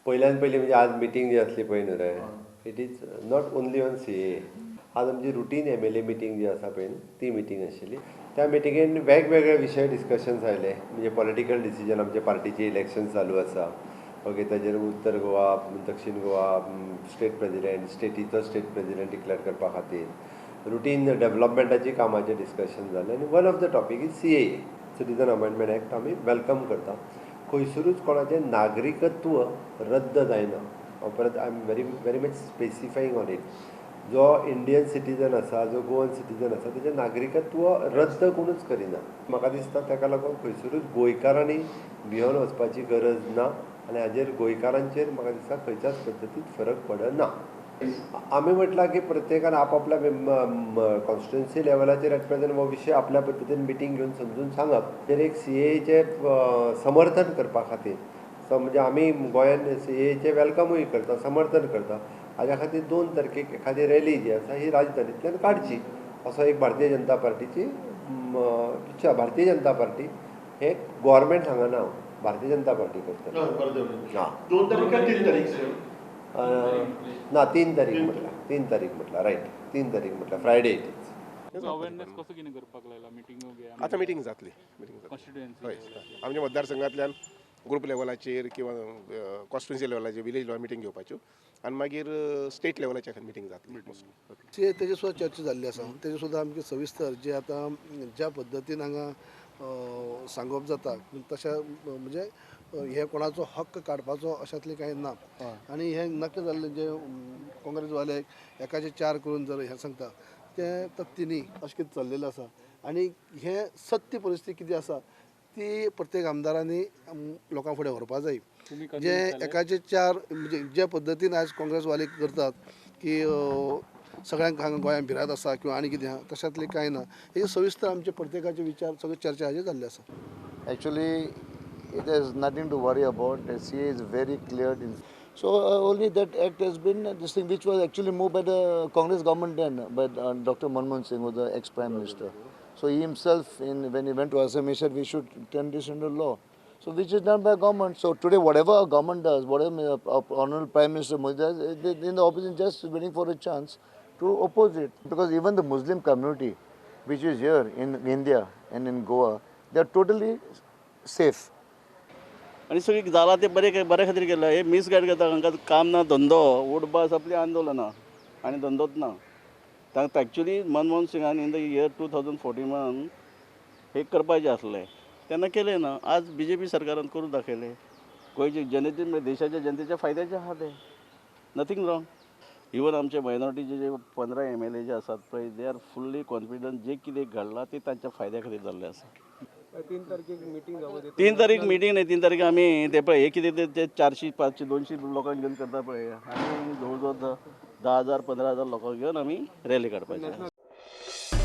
पयल्यान पयलीं म्हणजे आज मिटींग जी आसली पळय न्हू रे, it is not only on CAA. आज आमची रुटीन एमएलए मिटींग जी आसा पळय न्हू, ती मिटींग आशिल्ली. त्या मिटिंगेन वेगवेगळे विशय डिस्कशन्स आयले. म्हणजे पॉलिटिकल डिसिजन, आमच्या पार्टीचे इलेक्शन चालू आसा, ओके, ताजेर उत्तर गोवा, दक्षिण गोवा स्टेट प्रेजिडेंट, स्टेटीचो स्टेट प्रेजिडेंट डिक्लेअर करपा खातीर, रुटीन डेव्हलपमेंटाची कामाचें डिस्कशन जालें आनी one of the topic is CAA, Citizen Amendment Act. आमी welcome करता. खंयसरूच कोणाचें नागरिकत्व रद्द जायना. हांव परत, I am very very much specifying on it. जो इंडियन सिटीजन आसा, जो गोवन सिटीजन आसा, तेजें नागरिकत्व रद्द कोणूच करिना. म्हाका दिसता ताका लागून खंयसरूच गोंयकारांनी भियोन वचपाची गरज ना आनी हाजेर गोंयकारांचेर म्हाका दिसता खंयच्याच पद्दतीन फरक पडना. आमी म्हटलां की प्रत्येकान आपापल्या कॉन्स्टिट्युएन्सी लेवलाचेर एट प्रेझेंट हो विशय आपल्या पद्दतीन मिटींग घेवन समजून सांगप. तर एक सीएएचें समर्थन करपा खातीर, म्हणजे आमी गोंयान सीएएचें वेलकमूय करता, समर्थन करता, हाज्या खातीर 2 तारखेक एखादी रॅली जी आसा ही राजधानींतल्यान काडची असो एक भारतीय जनता पार्टीची इच्छा. भारतीय जनता पार्टी हे गोवोरमेंट सांगना हांव, भारतीय जनता पार्टी करतली. हां. 2 तारीख काय 3 तारीख सर? ना, 3 तारीख म्हटला, 3 तारीख म्हटला, रायट, 3 तारीख म्हटला, फ्रायडे it is. Awareness कसो कितें करपाक लागला मिटींगो? आतां मिटींग जातली, मिटींग जातली. कॉन्स्टिट्युएन्सी? हय, आमच्या मतदारसंघातल्यान ग्रुप लेवलाचेर किंवा कॉन्स्टिट्युन्सी लेवलाचेर, विलेज लेवलार मिटींग घेवपाच्यो आनी मागीर स्टेट लेवलाचेर मिटींग जातली मोस्टली. ते तेजे सुद्दां चर्चा जाल्ली आसा. तेजे सुद्दां आमची सविस्तर जे आतां ज्या पद्दतीन हांगा सांगप जाता तशें, म्हणजे हे कोणाचो हक्क काडपाचो अशातलें कांय ना. आनी हें नाका जाल्लें जे काँग्रेसवाले एकाचे चार करून जर हें सांगता तें तथ्य न्ही, अशें कितें चल्लेलें आसा. आनी हें सत्य परिस्थिती कितें आसा ती प्रत्येक आमदारांनी लोकां फुडें व्हरपा जाय. तुमी जे एकाचे चार, म्हणजे जे पद्दतीन आयज काँग्रेसवाले करतात की सगळ्यांक हांगा गोंयांत भिरांत आसा किंवा आनी कितें आहा, तशातलें कांय ना. हे सविस्तर आमचे प्रत्येकाचे विचार सगळे चर्चा हाजेर जाल्ले आसा. Actually, it has nothing to worry about. The CAA is very clear. So only that act has been this thing, which was actually moved by the Congress government then, by Dr. Manmohan Singh, who was the ex-prime minister. So he himself, in when he went to Assam, he said we should turn this into law. So which is done by government. So today, whatever our government does, whatever Honorable Prime Minister Modi does, in the opposition just waiting for a chance to oppose it. Because even the Muslim community, which is here in India and in Goa, they are totally safe. आनी सगळीं जालां तें बरें बऱ्या खातीर केलां. हे misguide करता. हांकां काम ना, धंदो उडबास आपली आंदोलनां आनी धंदोच ना तांकां. एक्चुली मनमोहन सिंगान in the year 2014 हे करपाचें आसलें, तेन्ना केलें ना. आज बीजेपी सरकारान करून दाखयलें. गोंयचे जनतेन म्हणजे देशाच्या जनतेच्या फायद्याचें आहा तें, नथींग रॉंग. इवन आमचे मायनॉरिटीचे जे 15 एमएलए जे आसात पळय, they are fully confident, जे कितें घडलां तें तांच्या फायद्या खातीर जाल्लें आसा. 3 तारखेक मिटींग जावपाची? 3 तारीख मिटींग न्ही, 3 तारीख आमी ते पळय हे कितें ते 400, 500, 200 लोकांक घेवन करता पळय, आनी जवळ जवळ 10,000, 15,000 लोकांक घेवन आमी रॅली काडपाची.